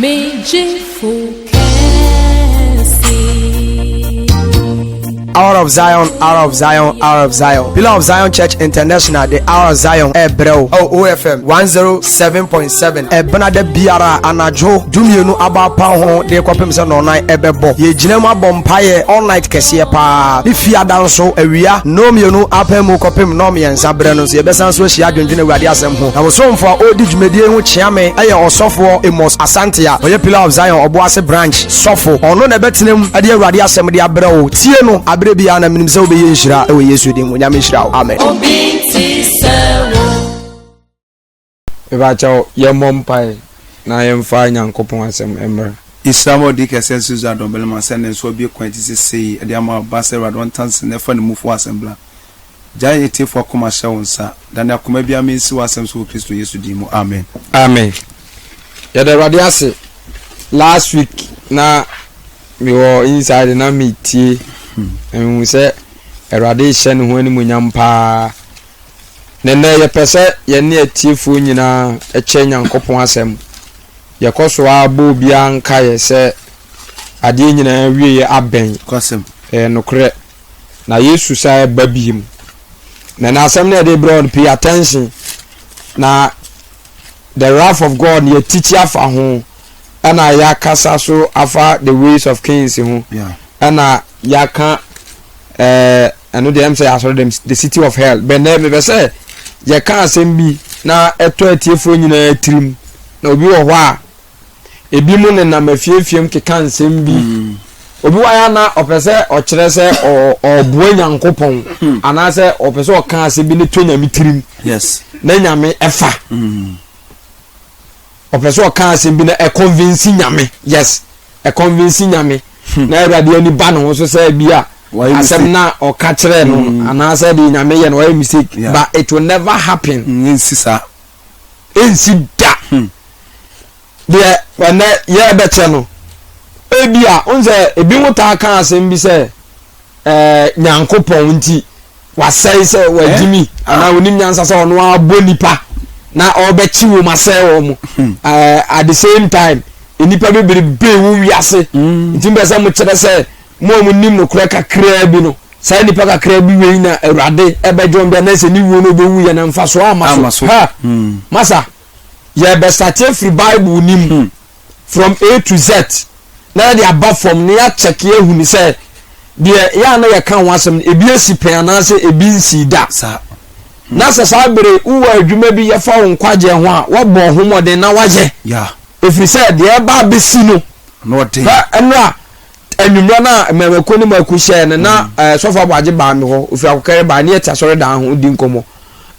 Me gyefo kɛse. Hour of Zion, Hour of Zion, Hour of Zion. Pillar of Zion Church International, the Hour of Zion, ɛbrɛ wo. Oh, OFM 107.7. Ɛbena da biara anadwo dumienu aba apa ho de kɔpem sɛ nɔnan ɛbɛbɔ. Yɛgyina mu abɔ mpaeɛ all night kɛseɛ paa. Ne fiada nso awia nnɔnmienu apɛ mu kɔpem nnɔnmiɛnsa berɛ no nso yɛbɛsan so ahyia adwendwene Awurade asɛm ho. Na bosomfo a ɔredi dwumadie ho kyea me ɛyɛ ɔsɔfoɔ Amos Asante a ɔyɛ Pillar of Zion Ɔboase Branch sɔfo. Ɔno na ɛbɛtena mu de Awurade asɛm de abrɛ wo. Tie no aberɛ biara na menim sɛ wobɛyɛ nhyira wɔ Yesu din mu. Nyame nhyira wo. Amen. Obi nti sɛ wo. Mepakyɛw, yɛmmɔ mpae na yɛmfa Nyankopɔn asɛm mmra. Nhyira ma ɔdii kɛseɛ nso Israel dɔmbarima sɛ ne nso abue kwan ti sesei de ama ɔba sɛ Awurade ɔntanse na ɛfa ne mufo asɛm bra. Gyae atiefo akoma hyɛ wo nsa. Dane akoma biara ma ensi w'asɛm so wɔ Kristo Yesu din mu, amen. Amen yɛda awurade ase last week na mewɔ inside na metie na mehu sɛ awurade rehyɛ ne ho animuonyam paa na nnɛ yɛpɛ sɛ yɛne atiefoɔ nyinaa kyɛ nyankopɔn asɛm yɛkɔ so ara bɔ obiara nkaeɛ sɛ adeɛ nyinaa wieɛ abɛn ɛyɛ nokorɛ na Yesu san ba biem. Na n'asɛm no yɛde brɛ no pay attention na the wrath of God yɛ tikyi afa ho ɛna yɛakasa so afa the ways of kings ho ɛna yɛaka ɛɛ ɛno deɛ ɛm sɛ yɛasɔre dɛm the city of hell bɛnɛ mepɛ sɛ yɛka asɛm bi na ɛtɔ atiefoɔ nyinaa tirim na obi wɔ hɔ a Ebinom nenam afiefiem keka nsɛm bi. Mm. Obi wɔ ya na ɔpɛ sɛ ɔkyerɛ sɛ ɔboa Nyankopɔn hmm. anaasɛ ɔpɛ sɛ ɔka asɛm bi ne to Nyame tirim. Yes. Na Nyame ɛfa. Mm. Ɔpɛ sɛ ɔka asɛm bi na ɛconvince Nyame. Yes. Ɛconvince Nyame. Hmm. Na Awurade ani ba ne ho so sɛ bi a asɛm na ɔka kyerɛ no hmm. anaasɛ deɛ Nyame yɛ no ɔyɛ mistake. Yeah. But it will never happen. Nsi saa. Ɛnsi da. Hmm. Deɛ ɛnɛ yɛrebɛkyɛ no, ebia wohu sɛ ebinom taa ka asɛm bi sɛ ɛɛ Nyankopɔn nti wasɛe sɛ wagyimi eh? anaa onim nyansa sɛ ɔno abɔ nipa na ɔrebɛkye wɔn asɛe wɔn. Hmm. Ɛɛ at the same time nnipa bebrebe wɔ wiase hmm. nti mbɛ sɛ mo kyerɛ sɛ mo a mo nim nokorɛ kakraa bi no saa nipa kakraa bi wei na awurade ɛbɛgye wɔn bi anasɛ ne wuo no ɔbɛwu yɛ na mfasoɔ ama so ha hmm. masa. Yɛrebɛstate afiri Bible no mu hmm. from A to Z na yɛde aba fam na yɛakyɛke ahu ne sɛ deɛ yɛ a na yɛka ho asɛm no ebi asi pɛn anaasɛ ebi nsii da. Hmm. Na sɛ saa bere wowɔ adwuma bi yɛfa wo nkwagyeɛ ho a wɔbɔ ho mmɔden na wayɛ. Ɛfiri sɛ deɛ ɛba abɛsi no ɛnora anwummerɛ no a mmɛmako ne mako hyɛɛ no na hmm. eh, sɔfo aboagye baa me hɔ ofiri akokɛre baa ne yɛte asɔredan ho di nkɔmmɔ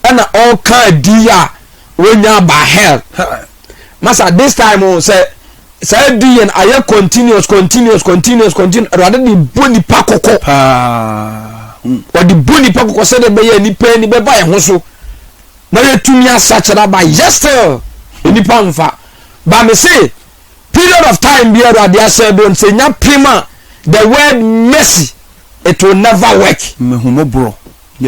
ɛna ɔreka di a wonya aba hell masa this time o sɛ saa di yɛn ayɛ continuous continuous continuous continuous awurade de bɔ nipa kɔkɔ wɔde bɔ nipa kɔkɔ sɛdeɛ ɛbɛyɛ nipa ani bɛba yɛn ho so na yɛtumi asakyera ba yɛ still nipa nfa ba me se period of time bi awurade ahyɛ do sɛ nya pem a the word mercy it will never work. Mehumɔborɔ.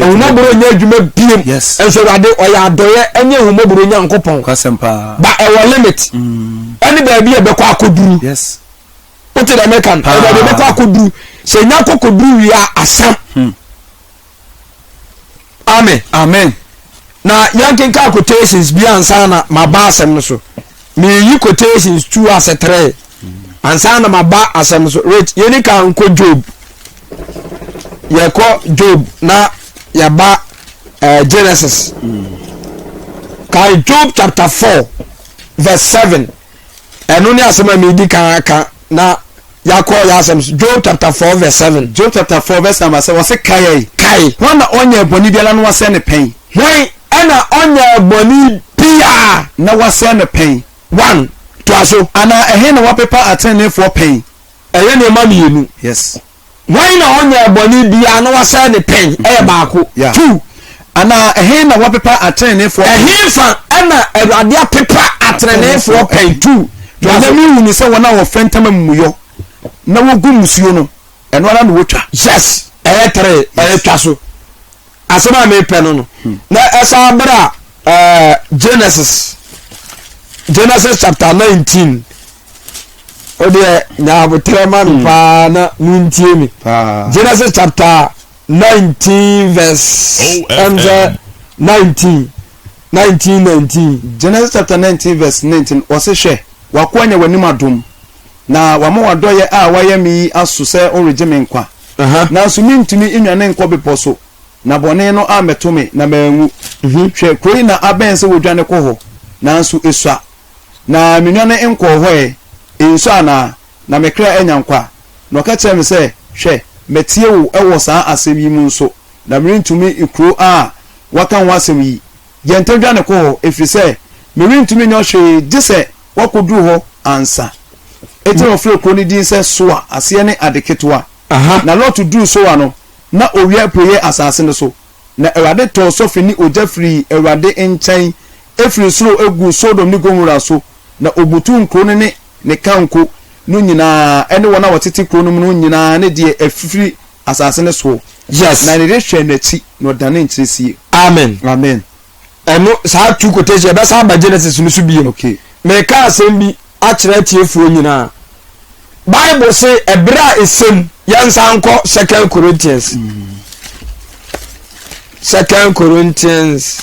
Ahummɔborɔ nyɛ adwuma biem. Yes. Nso Awurade ɔyɛ adɔeɛ ɛne ahummɔborɔ Nyankopɔn. Kwasɛm paa. Ba ɛwɔ limit. Mm. Ɛne baabi a ɛbɛkɔ akɔduru. Yes. Wote dɛ meka no? Paa. Baabi a ɛbɛkɔ akɔduru. Sɛ nya kɔkɔduru wie a asa. Hmm. Amen. Amen. Na yɛnkenka quotations bi ansa na maba asɛm no so. Meyi quotations two ase three ansa na maba asɛm so. Rich, yɛni ka nkɔ Job. Yɛkɔ Job na yɛba uh, Genesis. Kan Job chapter 4 verse 7. Ɛno ne asɛm a medi kan aka na yɛakɔ yɛ asɛm so. Job chapter 4 verse 7. Job chapter 4 verse number 7 wɔse kae. Kae. Hwan na ɔnyɛɛ bɔne biara na wasɛe no pɛn? Hwan na ɔnyɛɛ bɔne biara. Na wasɛe no pɛn? One, toa so. Anaa ɛhe na wɔapepa ateneneefoɔ pɛn? Ɛyɛ nneɛma mmienu. Yes. Hwan na ɔnyɛɛ bɔne biara na wasɛe no pɛn? Ɛyɛ baako. Yeah. Two. Anaa ɛhe na wɔapepa ateneneefoɔ pɛn? Ɛhefa na Awurade apepa ateneneefoɔ pɛn? Two. Toa Na so. mehunu sɛ wɔn a wɔfɛntɛm amumuyɔ na wɔgu mmusuo no, ɛno ara na wɔtwa. Yes. Ɛyɛ three. Ɛyɛ twa so. Asɛm a mepɛ no no hmm. na ɛsan bra eh, Genesis Genesis chapter 19. O deɛ nya aboterɛ ma me paa na montie me. Genesis chapter 19 verse ɛm sɛ 19 19 19. Genesis chapter 19 verse 19 ɔse hwɛ w'akoa anya w'anim adom na wama w'adɔeɛ a wayɛ me yi aso sɛ woregye me nkwa nanso mentumi nnwane nkɔ bepɔ so na bɔne no ammɛto me na manwu hwɛ kuro yi na abɛn sɛ wɔdwane kɔ hɔ nanso esua Na mennwane nkɔɔ hɔ ɛ? Ensɔ anaa? Na me kra anya nkwa. Na ɔka kyerɛɛ me sɛ, Hwɛ, matie wo wɔ saa asɛm yi mu nso, na merentumi kuro a woaka ho asɛm yi. Yɛ ntɛm dwane kɔ hɔ, ɛfiri sɛ merentumi nyɛ hwee gye sɛ woakɔduru hɔ ansa. Enti na wɔfrɛ kuro no din sɛ Soar, aseɛ ne Ade Ketewa. Na Lot duruu Soar no, na owia apueeɛ asase no so. Na Awurade tɔɔ sɔfe ne ogya firii Awurade nkyɛn firii soro guu Sodom ne Gomora so, na ɔbutuu nkuro no ne ne kanko no nyinaa ne wɔn a wɔtete kuro no mu no nyinaa ne deɛ afifiri asase no soɔ. Yes. Na ne yere hwɛɛ n'akyi, na ɔdanee nkyerɛsie. Amen. Amen. Ɛno, saa two quotation, yɛbɛsan aba Genesis no so bio. Okay. Meka asɛm bi akyerɛ atiefoɔ nyinaa. Bible se ɛberɛ a ɛsɛm, yɛnsan nkɔ Second Corinthians. Second Corinthians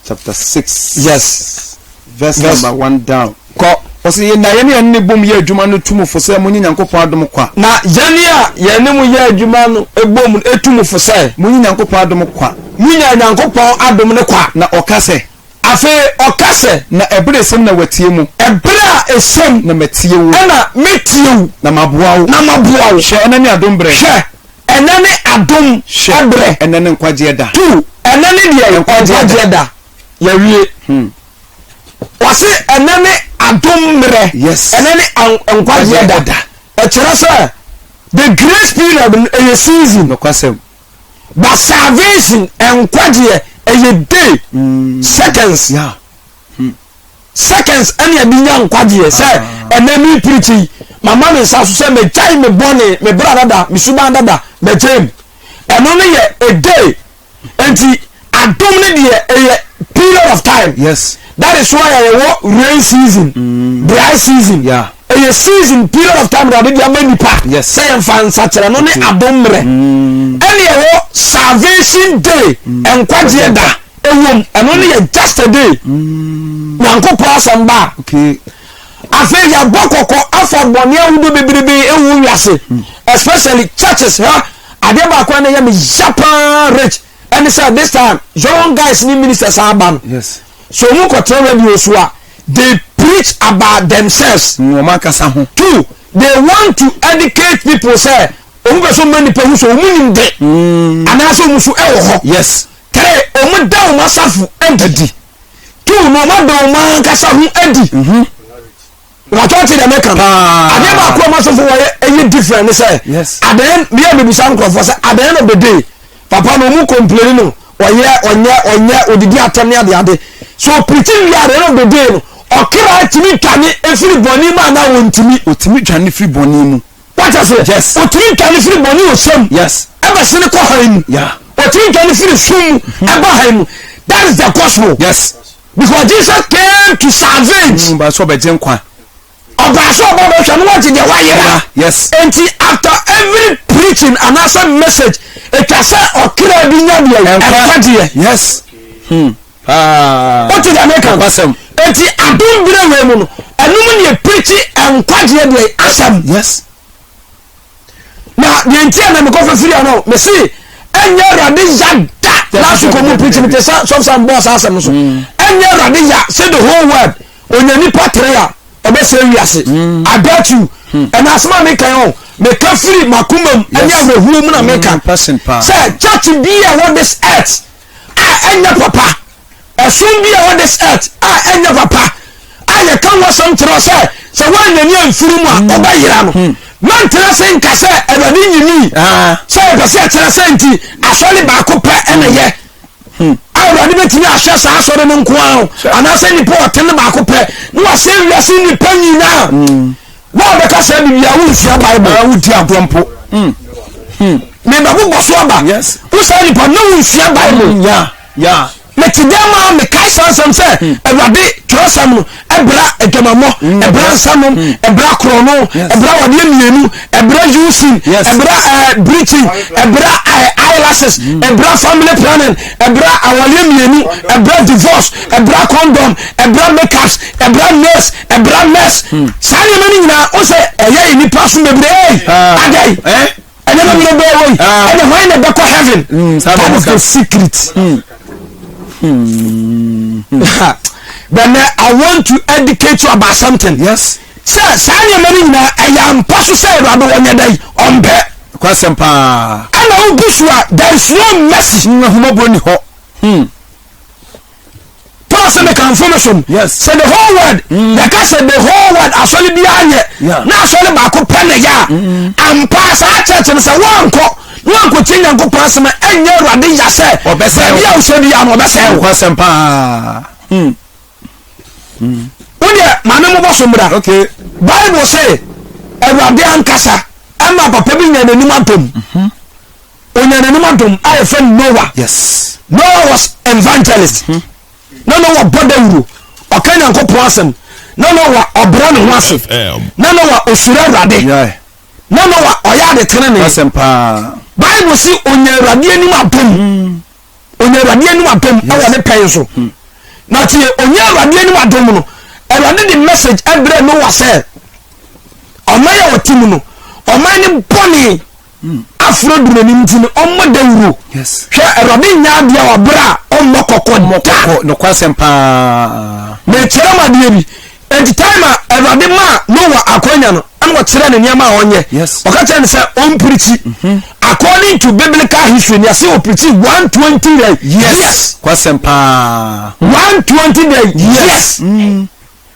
chapter 6. Yes. Verse, verse number 1 down. Kɔ. Ɔsɛ yɛn na yɛne yɛn ne bom yɛ adwuma no tu mo fo sɛ monye Nyankopɔn adom kwa. Na yɛne a yɛne mo yɛ adwuma no bom tu mo fo sɛ. Monye Nyankopɔn adom kwa. Munya Nyankopɔn adom no kwa. Na ɔka sɛ. Afei ɔka sɛ. Na ɛberɛ a esiam na watie mo. Ɛberɛ a esiam. Na matie wo. Ɛna mɛtie wo. Na maboa wo. Na maboa wo. Hwɛ, ɛnnɛ ne adom berɛ. Hwɛ, ɛnnɛ ne adom berɛ. Hwɛ, ɛnnɛ ne nkwagyeɛ da. Tu, ɛnnɛ ne deɛ? Nkwagyeɛ da. Yɛawie. Wɔse ɛnnɛ ne adom mmerɛ. Yes. Ɛnnɛ ne nkwagyeɛ da. Ɛkyerɛ sɛ the grace period no ɛyɛ season. Nokwasɛm. But salvation, nkwagyeɛ, ɛyɛ day, seconds. Yeah. Seconds ɛne ɛde nya nkwagyeɛ sɛ ɛnɛ mi pirikyi yi mama me nsa so sɛ megyae me bɔne me bra dada me suban dada megyae mu ɛno no yɛ a day nti adom no deɛ ɛyɛ period of time. Yes. That is why ɛwɔ rain season, dry season. Yeah. Ɛyɛ season period of time na ɔde de ama nipa. Yes. Sɛ yɛn fa nsakyerɛ no ne adom mmerɛ. Ɛne ɛwɔ salvation day nkwagyeɛ da ɛwom ɛno ne yɛ just a day. Nyankopɔn asɛm ba. Okay. Afei yɛabɔ kɔkɔ afa bɔne ahodoɔ bebrebe ɛwɔ wiase especially churches ha adeɛ baako a na ɛyɛ me ya paa rich ɛne sɛ this time young guys ne ministers aba no. Yes. So wɔn kɔtena radio so a they preach about themselves. Wɔn ankasa ho. Two, they want to educate people sɛ wɔn pɛ so ma nipa hu sɛ wɔn nim de. Anaasɛ wɔn so ɛwɔ hɔ. Yes. Three, wɔn da wɔn asafo adi. Two, na wɔn ada wɔn ankasa ho adi. Watɔ te deɛ meka no. Adeɛ baako a masofo wɔyɛ ɛyɛ different ne sɛ. Yes. At the end, meyɛ mebisa nkurɔfoɔ sɛ at the end of the day, papa no ɔmu complain no ɔyɛ ɔnyɛ ɔnyɛ odidi atɛm ne ade ade. So preaching wie at the end of the day no, ɔkra tumi dwane efiri bɔne mu anaa wɔntumi. Ɔtumi dwane firi bɔne mu. Wate aseɛ? Yes. Ɔtumi dwane firi bɔne ɔhyɛ mu. Yes. Ɛbɛsene kɔ hann mu. Yeah. Ɔtumi dwane firi sum mu ɛba hann mu. That is the gospel. Yes. Because Jesus came to salvage. Ɔbaa sɛ ɔbɛgye nkwa. Ɔbaa sɛ ɔba bɛhwɛ no wagye deɛ wayera. Yes. Enti after every preaching anaasɛ message, etwa sɛ ɔkra bi nya deɛ nkwagyeɛ. Yes. Hmm. Paa. Wote deɛ meka no? Nokwasɛm. Enti adom berɛ wei mu no, ɛno mu ne yɛpreachi nkwagyeɛ deɛ asɛm. Yes. Na deɛ nti a na mekɔfa firi ano, mese ɛnyɛ Awurade ya da. Last week ɔmo preach mete sɛ sɔfo sɛ mbɔɔ saa asɛm no so. Ɛnyɛ Awurade ya sɛ the whole world onya nipa tere a ɔbɛsɛ wiase. I bet you. Ɛna asɛm a meka yi o, meka firi m'akoma mu ɛne awerɛhoɔ mu na meka. Passion paa. Sɛ church bi a ɛwɔ this earth a ɛnyɛ papa. Ɛsom bi a ɛwɔ this earth a ɛnyɛ papa a yɛka ho asɛm kyerɛ wo sɛ sɛ woanyani amfiri mu a mm. wobɛyera no hmm. mantena se nka sɛ awurade nyimii ah. sɛ yɛpɛ sɛ yɛkyerɛ sɛ nti asɔre baako pɛ ɛna yɛ hmm. a awurade bɛtumi ahwɛ saa asɔre no nko ara anaasɛ nnipa ɔte no baako pɛ na wasɛ wiase nnipa nyinaa hmm. Wo a wobɛka saa biribi a wonsua Bible. Ah, wodi agorɔ mpo. Mm. Mm. Mebɛbobɔ so aba. Yes. Wo saa nipa na wonsua Bible. Mm, yeah. Yeah. Mete dɛm a mekae saa nsɛm sɛ hmm. Awurade twerɛsɛm no ɛbra adwamammɔ hmm. ɛbra nsanom hmm. ɛbra korɔno ɛbra wadeɛ mmienu ɛbra using ɛbra eh, breaching ɛbra eh, eyelashes ɛbra family planning ɛbra awadeɛ mmienu ɛbra divorce ɛbra condom ɛbra makeups ɛbra nails ɛbra mess saa nneɛma no nyinaa wo sɛ ɛyɛ yɛ nipa so bebree ah. adɛn eh? Ɛnyɛ no mmerɛ bɛɛ wei ah. Ɛne hwan na ɛbɛkɔ heaven mm, that is the secret mm. Mm. But now I want to educate you about something. Yes. Sɛ saa nneɛma no nyinaa ɛyɛ ampa so sɛ Awurade wɔnyɛ dɛ ɔmpɛ. Kwasɛm paa. Ɛna wogu so a there is no mercy. Ahomabɔ ni hɔ. Hmm. Paul sɛ mekamfo me som sɛ the whole world mm. yɛka sɛ the whole world asɔre biara nyɛ na asɔre baako pɛ na yɛ a mm. ampa saa church no sɛ woankɔ na woankɔtie Nyankopɔn asɛm a ɛnyɛ Awurade ya sɛ baabi a wohyɛ biara no ɔbɛsɛe wo. Kwasɛm paa. Hmm. Hmm. Wodeɛ maame mobɔ so mmra. Okay. Bible sɛ Awurade ankasa ɛma papa bi nya n'anim adom. Mm-hmm. Onya n'anim adom a yɛfrɛ no Noah. Yes. Noah was evangelist. Mm -hmm. Na Noah bɔ dawuro. Ɔka Nyankopɔn asɛm. Na Noah ɔbrɛ ne ho ase. Na Noah osuro Awurade. Yeah. Na Noah ɔyɛ ade tenene. Asɛm paa. Bible si onya Awurade anim adom. Mm. Onya Awurade anim adom ɛwɔ ne pɛn so. Mm. Na tie onya Awurade anim adom no. Awurade de message ɛbrɛ Noah sɛ ɔman a ɔte mu no ɔman ne bɔne Afro du n'anim nti no ɔmmɔ dawuro. Hwɛ Awurade nyɛ adeɛ wɔ berɛ a ɔmmɔ kɔkɔ da. Nokwasɛm paa. Mekyerɛ mo adeɛ bi. Enti time a Awurade maa Noah akwanya no ɛna ɔkyerɛ ne nneɛma a ɔnyɛ. Ɔka kyerɛ no sɛ ɔmpirikyi. Mhm. According to biblical history ni ase ɔpirikyi 120 years. Kwasɛm paa. 120 years. Mm.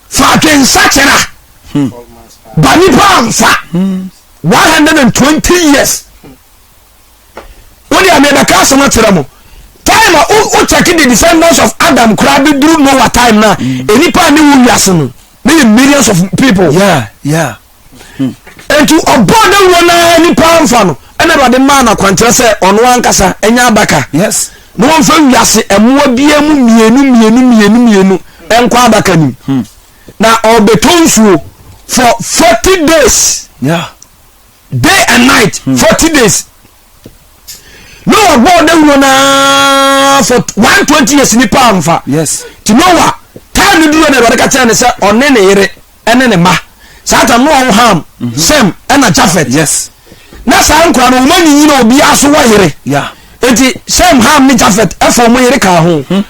Fa adwensakyera hmm. ba nipa amfa. Hmm. 120 years wode a mebɛka asɛm akyerɛ mo time a wo check the descendants of Adam koraa bɛduru Noah time no a nnipa a ne wo wiase no ne yɛ millions of people yeah, yeah. Hmm. Nti ɔbɔɔ dawuro no ara nipa amfa no ɛna Awurade maa no akwankyerɛ sɛ ɔno ankasa ɛnyɛ adaka yes. na wɔmfa wiase mmoa biara mu mmienu mmienu mmienu mmienu ɛnkɔ adaka nim hmm. Na ɔbɛtɔ nsuo for 40 days yeah. day and night 40 days Noah bɔɔ dawuro naa for 120 years nipa amfa yes. Ti Noah time no duro na Awurade ka kyerɛ ne sɛ ɔne ne yere ɛne ne mma saa tam Noah wo Ham mm -hmm. Shem ɛna Jafet yes. Na saa nkora no wɔn anyinyi na obiara so wɔ yere yeah. Eti Shem Ham ne Jafet ɛfa wɔn yere kaa ho hmm.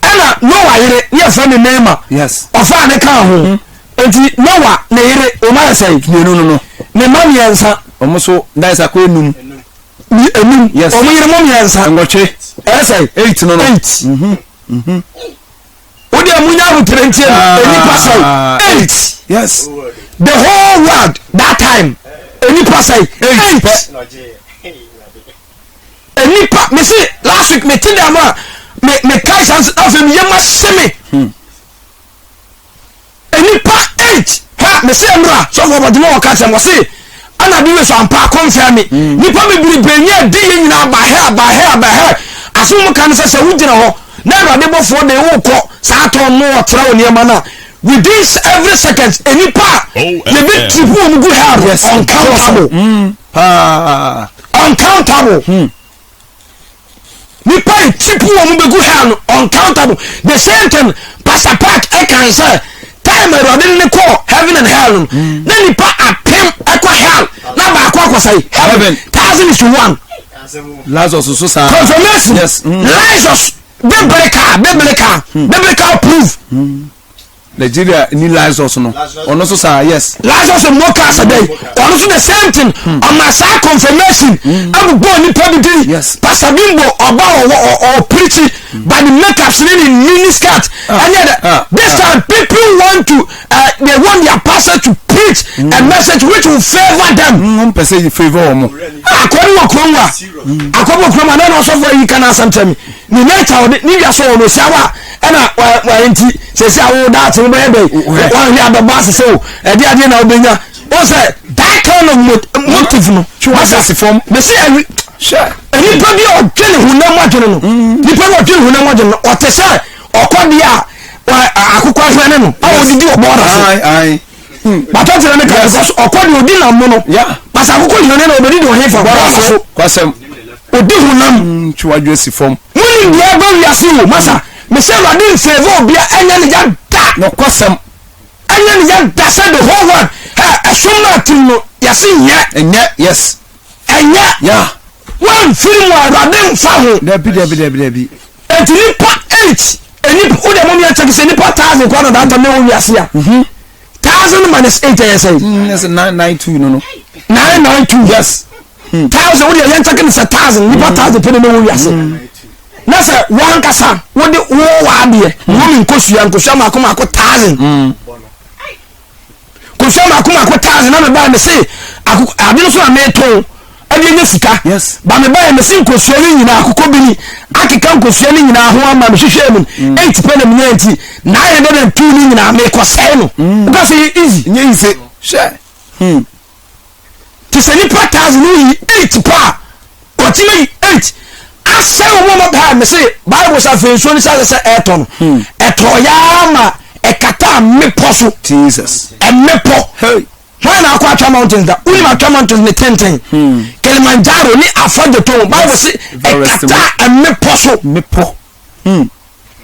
Ɛna Noa yere ne yɛfrɛ no Naama. Yes. Ɔfaa ne kaa ho. Hmm. Enti Noa ne yere wɔn ayɛ sɛn? Mmienu no no. Ne mma mmiɛnsa. Wɔn nso dan sɛ akɔ enum. Enum. Yes. Wɔn yere mo mmiɛnsa. Nwɔtwe. Ɛyɛ sɛn? Eight no no. Eight. Mhm. Mhm. Wo deɛ munya ahotere ntie no. Ah. Enipa sɛn? Eight. Yes. The whole world that time. Enipa sɛn? Eight. Nnipa, me se last week me te dɛm a me me kae saa nsɛm afei me yam ahye me. Hmm. Nnipa eight ha me se nnora sɔfo ɔbɔdwene wɔ ka kyerɛ me ɔse ɛna de wei so ampa akɔmfɛn me. Hmm. Nnipa bebrebe nyɛ adi yɛ nyinaa ba hɛ ba hɛ ba hɛ asɛm mu ka no sɛ sɛ wogyina hɔ na awurade bɔfoɔ de wokɔ saa tɔn no ɔkyerɛ wo nneɛma no a within every second nnipa a yɛbɛ trip wɔn gu hell Yes. uncountable. Hmm. Paa. Uncountable. Hmm. Nipa yi tipu wɔn bɛgu hell no uncountable. The same thing Pastor Park ɛkan sɛ time awurade ne kɔ heaven and hell no hmm. na nipa apem ɛkɔ hell na baako akɔ sɛ heaven thousand is to one. Lazarus so saa. Confirmation. Yes. Mm. Lazarus biblical biblical hmm. biblical proof. Mm. Nigeria ni Lazarus no ɔno nso saa yes. Lazarus mmɔ kaa sɛ dɛn ɔno nso the same thing hmm. ɔma saa confirmation hmm. abobɔ nipa bi din yes. Pastor Bimbo ɔba ɔwɔ ɔpirikyi hmm. by the makeup ne ne mini skirt ah. ɛnyɛ dɛ ah. this ah. time people want to uh, they want their pastor to preach mm. a message which will favour them. n pɛ sɛ favour wɔn. Akɔni wɔ kurom wa akɔni wɔ kurom wa nana ɔsɔfo yi kana asɛm kyerɛ mi ne nature ɔde ne wia so wɔ no siawa ɛna wɔyɛ nti sɛsi awo daakye wo bɛyɛ dɛ wɔahwɛ abɛbɔ asese o ɛde adeɛ na wobɛnya o sɛ that kind of motive no twɛ wɔn asase fam mesi ɛwi hwɛ. Nipa bi a ɔdwene honam adwene no, nipa bi a ɔdwene honam adwene no, ɔte sɛ ɔkɔdeɛ a akokɔ ahwɛne no a ɔdidi wɔ bɔɔda so. Bàtɔ tẹ̀lé mi kan because ɔkɔ de odi nam mu no. Basa akokɔ hwɛne na ɔbɛdidi wɔ hefa bɔɔda so. Kwasɛm. Odi honam. Twe wadwene si fam. Mo ni deɛ ɛbɛ wiase o masa. Mesɛ Awurade nfɛɛfɛ obia ɛnyɛ ne ya da. Nokwasɛm. Ɛnyɛ ne ya da sɛ the whole world ɛ ɛsom no atim no yɛse nyɛ. Ɛnyɛ yes. Ɛnyɛ. Yeah. Wamfiri mu a Awurade nfa ho. Dabi dabi dabi dabi. Eti nipa 8 enipa wo deɛ mo yɛ kyɛk sɛ nipa 1000 kɔ na that time na ɛwɔ wiase a. 1000 minus 8 ɛyɛ sɛ. Ɛsɛ 992 no no. 992. Yes. 1000 wo deɛ yɛn kyɛk ne sɛ 1000 nipa 1000 pɛ na ɛwɔ wiase. Na sɛ wankasa wode wo w'adeɛ wɔn mi nkosua nkosua mako mako 1000. Kosua mako mako thousand na mebaa me se akoko ade no so na metɔn ɛde anya sika. Yes. Ba mebaa me se nkosua no nyinaa akoko bi ni akeka nkosua no nyinaa ho ama mehwehwɛ mu mm. eight pɛ na menya nti 902 no nyinaa mekɔsɛe no. Mm. Woka sɛ yɛ easy. Nyɛ easy. Hwɛ. Hmm. Te sɛ nipa thousand no yi eight pɛ a ɔtumi ayi eight asɛ wɔn a wɔbaa me se bible sɛ afei nsuo no sɛ sɛ ɛɛtɔ no hmm. ɛtɔ yaa ma ɛkata mmepɔ so jesus mmepɔ hey wọn na akɔ atwa mountains da wonim atwa mountains ne tenten hmm. kilimanjaro ne afɔgyeton bible se ɛkata mmepɔ so mmepɔ hmm.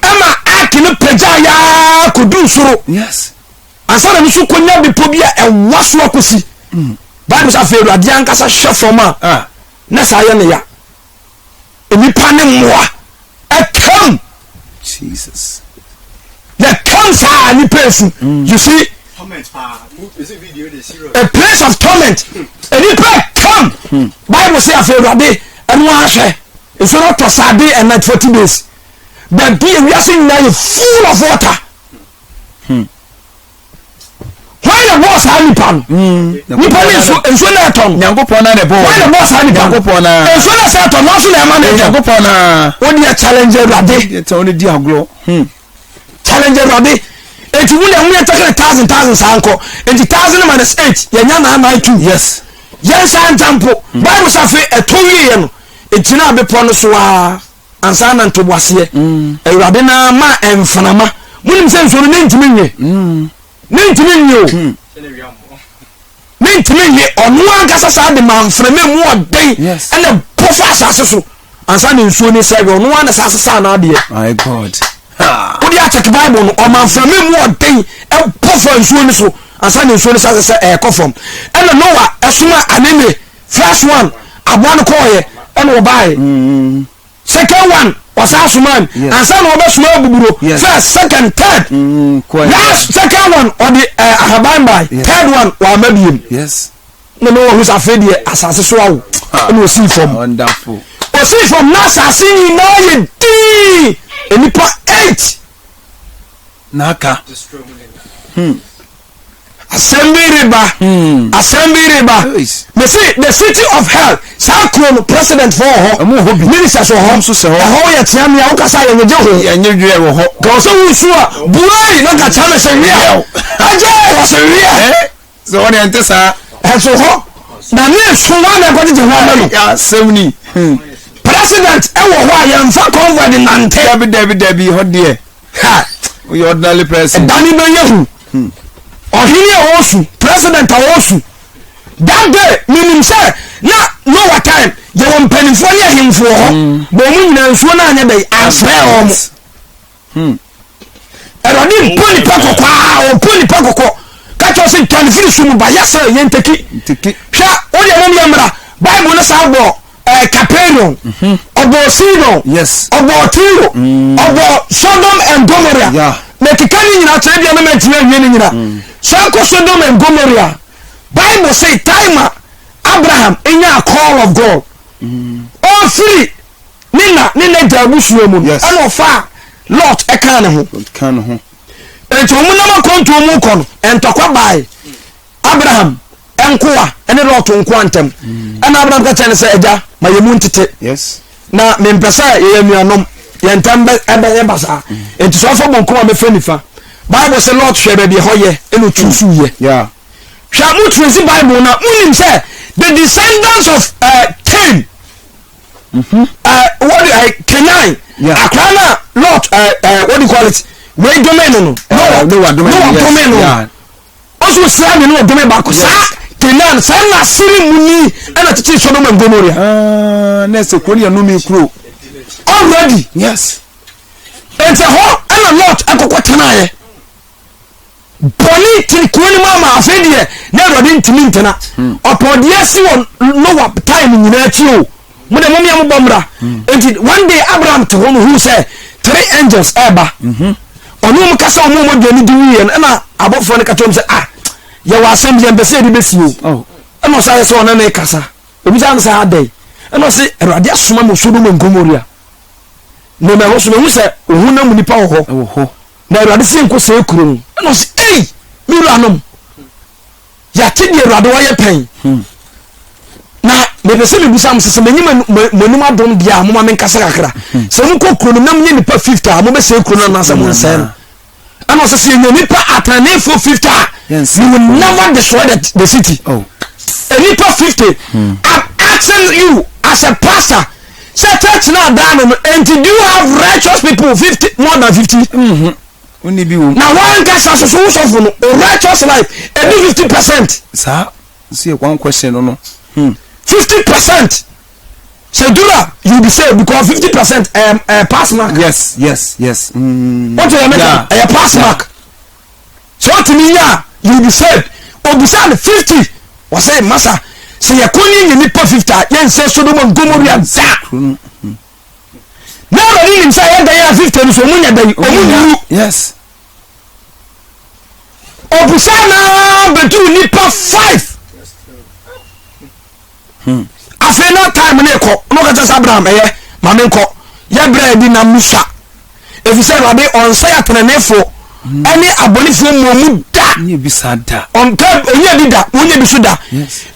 ɛma ark no pagya yaa kɔduu soro yes Ansa na no so konya bepɔ bi a ɛwa so akosi. Bible sɛ afei Awurade ankasa hwɛ fam a ah. na saa yɛ ne ya. Nnipa ne mmoa ɛkam. Jesus. Yɛkam saa nipa esu. Mm. You see? A place of torment. Nnipa ɛkam. Hmm. Bible sɛ afei Awurade ɛno ahwɛ. Nsuo no tɔ saa day and night 40 days. Baabi ewiase nyinaa yɛ full of water. Hmm. Hwan na bɔɔ saa nipa no? Hmm. Nipa ne nsuo nsuo na ɛtɔ no. Nyankopɔn na na ɛbɔɔ. Hwan na bɔɔ saa nipa no? Nyankopɔn na. Nsuo na sɛ ɛtɔ no nso na ɛma na ɛtɔ. Nyankopɔn na. O deɛ challenge awurade. Deɛ tɛn o ne di agorɔ. Hmm. Challenge awurade. Eti wo na ɛmu yɛ tɛkɛrɛ thousand thousand saa nkɔ. Eti thousand minus eight yɛ nya nine nine two. Yes. Yɛn nsa ntampo. Bible sɛ afei ɛtɔ wie yɛ no egyina abepɔ no so aa. Ansa na ntoboaseɛ. Awurade no ara maa mframa. Monim sɛ nsuo no ne ntumi nwe. Ne ntumi nwe o. Ne ntumi nwe. Ɔno ankasa saa de maa mframa mu ɔden ɛna bɔ fa asase so. Ansa na nsuo no sɛ ɔno ara na saa sesa n'adeɛ. My God. Wode akyɛke Bible no ɔma mframa mu ɔden ɛbɔ fa nsuo no so. Ansa na nsuo no sɛ sɛ ɛrekɔ fam. Ɛna Noah ɛsoma anene First one aboa no kɔɔyɛ ɛna ɔbaeɛ. Mm. Second one ɔsan somaa no ansa na ɔbɛsoma abuburo. First second third. Mm, Last second one ɔde eh, ahaban bae. Third one wama biem. Yes. Na na wɔhu sɛ afei deɛ asase so awo ah, ɛna ɔsii fam. Wonderful. Ɔsii fam na asase nyinaa yɛ dii nnipa eight. Na aka. Hmm. Asɛm bi reba. Hmm. Asɛm bi reba. Mese the city of hell saa kuro no president fo wɔ hɔ. Ministers wɔ hɔ. Ɛhɔ yɛ kyea mea wokasa yɛ nyegye ho. Yɛnyɛ dwerɛ wɔ hɔ. Ka sɛ wosu a buai na ka kyea me sɛ wia. Agye wɔ sɛ wia. Eh? Sɛ wɔn yɛn te saa. Ɛso hɔ na ne so wɔn na ɛkɔgyegye ho ama no. Asɛm ni. Hmm. President ɛwɔ hɔ a yɛnfa convoy de nante. Dabi dabi dabi hɔ deɛ. Ha! Woyɛ ordinary person. Ɛda no bɛyɛ hu. Hmm. Ɔhene a ɔresu, president a ɔresu. That day, menim sɛ na Noah time yɛwɔ mpanimfoɔ ne ahemfo wɔ hɔ. Hmm. Bɔn mu nyinaa nsuo no anyɛ dɛ ansɛe wɔn. Hmm. Awurade mpo nipa kɔkɔ a ɔmpo nipa kɔkɔ ka kyerɛ sɛ dwane firi su mu ba yɛ sɛ yɛn ntaki. Hwɛ wodeɛ mom yɛ mmara Bible no saa bɔ ɛɛ Capernaum, mhm. ɔbɔɔ Sidon, yes, ɔbɔɔ Tiro, mm. ɔbɔɔ Sodom and Gomorrah. Yeah. Na keka ne nyinaa kyerɛ bia na mantumi awie ne nyinaa. Mm. Sɛ nkɔ Sodom and Gomorrah, Bible say time a Abraham nya call of God. Mm. Ɔfiri ne na ne n'agya abusua mu no, Yes. ɛna ɔfaa Lot ɛkaa ne ho. Ka ne ho. Enti wɔn nam akwantuo mu kɔ no, ntɔkwa bae. Abraham nkoa ne Lot nkoa ntam. Ɛna Abraham ka kyerɛ no sɛ, Agya, ma yɛn mu ntete. Yes. Na mempɛ sɛ yɛyɛ nuanom, yɛn ntam bɛyɛ basaa. Enti sɛ ɔfa bonkum a mɛfa nifa. Bible sɛ Lot hwɛ baabi ɛhɔ yɛ, ɛna ɔchuusu yɛ. Yeah. Hwɛ, mo trace Bible na monim sɛ the descendants of uh, Cain, What do Canaan akora na Lot what do you call it wei dome no no Noah Noah dome no ɔso sra mi no ɔdome baako saa Canaan saa na asiri mu ni ɛna tete Sodom and Gomorrah. Ah, na ɛsɛ kuro no yɛ nome kuro. Already. Yes. Nti hɔ ɛna Lot ɛkɔkɔ tenaeɛ. Bɔne tene kuro no mu ama afei deɛ na Awurade ntumi ntena. Hmm. Ɔpɛ ɔde asi wɔ Noah time nyinaa akyi o. Mo de momea mobɔ mmra. Hmm. Nti one day Abraham te hɔ no hu sɛ three angels ɛreba. Mhm. Ɔne wɔn kasa wɔn a wɔn aduane di wuiɛ no ɛna abɔfoɔ no ka kyerɛ wɔn sɛ ah yɛwɔ asɛm bi yɛn pɛ sɛ yɛde bɛsi o. Oh. Ɛna ɔsan yɛ sɛ ɔne ne kasa. Obisa no sɛ adɛn? Ɛna ɔse Awurade asoma me Sodom and Gomorrah. Na mɛhɔ so mehu sɛ ohunam mu nipa wɔ hɔ. Na Awurade se nkɔ sɛe kuro no. Ɛna ɔse, Ei, me wuranom, yɛate deɛ Awurade wayɛ pɛn. Hmm. Na mepɛ sɛ mebisa mo sɛ sɛ menyi mo anim adom deɛ a moma menkasa kakra. Hmm. Sɛ mokɔ kuro no na monyɛ nnipa 50 a mobɛsɛe kuro no anaasɛ monsɛe no. Ɛna ɔsɛ sɛ yɛnya nnipa ateneneefoɔ 50 a we will never destroy the, the city. Oh. Nnipa 50. Hmm. I'm asking you as a pastor Sɛ church no adaa no no enti do you have righteous people 50 more than 50? Mhm. Wonni bi wom. Na wankasa so so wo sɔfo no o righteous life edu 50%. Saa nso yɛ one question no no. Hmm. 50% sɛ duru a you be saved because 50% ɛyɛ ɛyɛ pass mark. Yes yes yes. Mm. Wọ́n ti yẹ mẹ́ta ɛyɛ pass mark. Sɛ ɔtumi yɛ a you be saved. Obisa no 50 wɔsɛ masa sɛ yɛkɔ ne yɛ nipa 50 a yɛnsɛ Sodom and Gomorrah da. Na Awurade nim sɛ yɛ dan a 50 no so ɔmu nya dan ɔmu nwu. Yes. Obisa na bɛduru nipa 5. Hmm. Afei na time no rekɔ na ɔka kyerɛ sɛ Abraham ɛyɛ ma menkɔ yɛ berɛ a ɛdi nam no sua ɛfiri sɛ Awurade ɔnsɛe ateneneefoɔ hmm. ɛne abɔnefoɔ mmɔ mu da ɔnyɛ bi saa da ɔnka ɔnyɛ bi da ɔnyɛ bi so da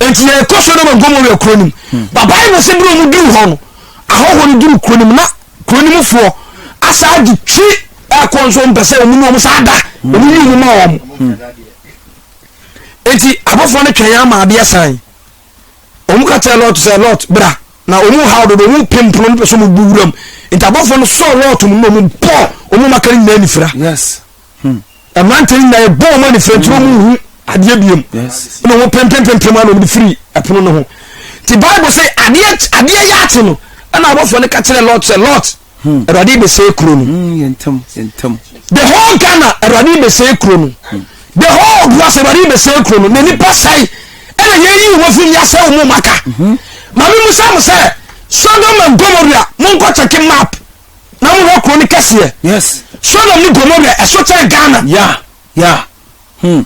nti yɛkɔ Sodom and Gomorrah kuro no mu hmm. ba Bible sɛ berɛ ɔmu duru hɔ no ahɔhoɔ no duru kuro no mu na kuro no mufoɔ asa agye twi ɛkɔ nso mpɛ sɛ ɔmu ne ɔmu saa da ɔmu yi ɔmu ma wɔn nti abɔfoɔ no twɛn ama adeɛ san Wɔn ka kyerɛɛ Lot sɛ, Lot, bra! Na wɔn haw dodo, wɔn pem pono no pɛ sɛ wɔn bu wuram. Nti abɔfoɔ no sɔɔ Lot mu na wɔn bɔɔ wɔn maka no nyinaa anifira. Yes. Hmm. Mmeranteɛ no nyinaa yɛbɔ wɔn anifira nti wɔn nhu adeɛ biom. Yes. Na wɔn pempempempem a na wɔn de firi ɛpono no ho. Nti Bible sɛ adeɛ adeɛ yɛ akye no ɛna abɔfoɔ no ka kyerɛɛ Lot sɛ, Lot, Hmm. Awurade bɛsɛe kuro no. Hmm, the whole Ghana Awurade bɛsɛe kuro no. Hmm. The whole Obuasi Awurade bɛsɛe kuro no. Na nipa sɛe ɛna yɛyi wɔn afiri yɛasɛ wɔn mu aka. Mhm. Maame musa mo sɛ Sodom and Gomorrah monkɔ kyɛke map na mohwɛ kuro no kɛseɛ. Yes. Sodom ne Gomorrah ɛso kyɛn Ghana. Yeah. Yeah. Hmm.